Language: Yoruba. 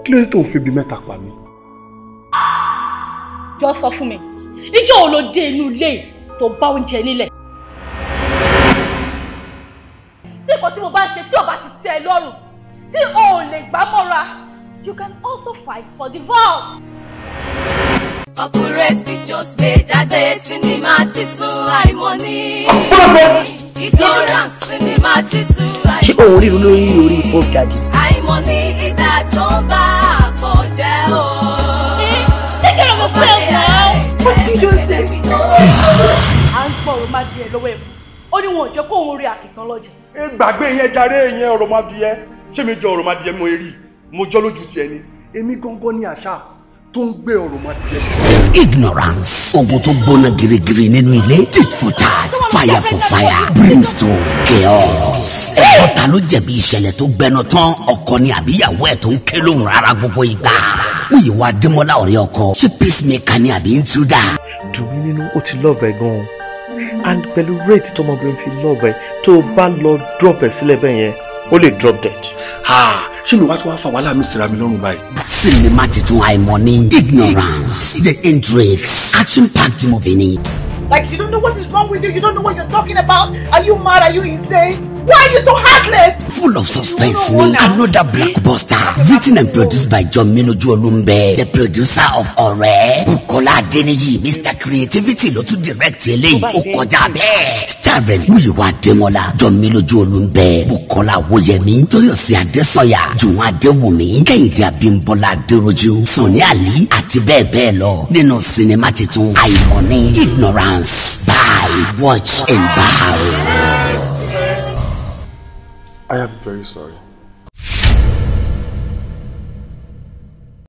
Kí ló dé tó ń fi ibi mẹ́ta pa mí? Jọ sọ fún mi, ìjọ́ wo ló dé inú ilé tó bá oúnjẹ nílẹ̀? Tí nǹkan tí mo bá ṣe tí ò bá ti tẹ́ ẹ lọ́rùn, tí o ò lè gbá mọ́ra, you can also fight for divorce. Corporate Pictures gbé jáde sinimá titun Àìmọ̀ní. Ignorance sinimá titun Àìmọ̀ní. Ṣé òun ríru lórí orí Puff Daddy? Àìmọ̀ní ìdá tó ń bá àpọ̀ jẹ́ o. Take care of yourself now. À ń gbọ́ ọ̀rọ̀ má di ẹ lọ́wọ́ ẹ̀kú. Ó ní wọn ò jẹ́ kóun rí àkìtàn lọ́jà. Ẹ gbàgbé yẹn jàre, yẹn ọ̀rọ̀ má di ẹ. Ṣé mi jọ ọ̀rọ̀ má di ẹ mo rí? Mo jọ́ lójú tiẹ̀ ni. Èmi gangan ní àṣà tó ń gbé ọ̀rọ̀ má di ẹ. Ignorance, ogun tó gbóná girigiri nínú ilé, tit for tat, fire for fire, brimstone, chaos. Ẹ̀kọ́ta ló jẹ̀bi ìṣẹ̀lẹ̀ tó gbẹnu tán, ọkọ ni àbíyàwó ẹ̀ tó ń ké lóhùn rárá gbogbo ìgbà. Múyìwá Adémọ́lá ọ̀rẹ́ ọkọ, ṣé peacemaker ni àbí intruder? Dùn mí nínú, ó ti love ẹ gan-an, and pẹ̀lú rate tọmọbìnrin fi love ẹ, tó o bá lọ drop ẹ sílẹ̀ bẹ́ẹ̀ yẹn, ó lè drop dead. Ṣé mi wá tó wá fa wàhálà mi síra mi lọ́rùn báyìí? Sinimá titun Àìmọ̀ní, Ignorance, the intrigues, action-packed movie ni. Like, you don't know what is wrong with you, you don't know what you're talking about. Are you mad? Are you insane? Why are you so heartless? Full of suspense ni, another blockbuster written and produced by John Miloju Olumbe, the producer of Ọ̀rẹ́. Bukola Adeniyi, Mr Creativity, ló tún direct eléyìí, ó kọjá bẹ́ẹ̀. Starring Muyiwa Ademola, John Miloju Olumbe, Bukola Awoyemi, Toyosi Adesanya, Juwon Adewumi, Kehinde Abimbola Aderoju, Sunny Ali àti bẹ́ẹ̀ bẹ́ẹ̀ lọ nínú sinimá titun Àìmọ̀ní, Ignorance. Buy, watch and bow. I am very sorry.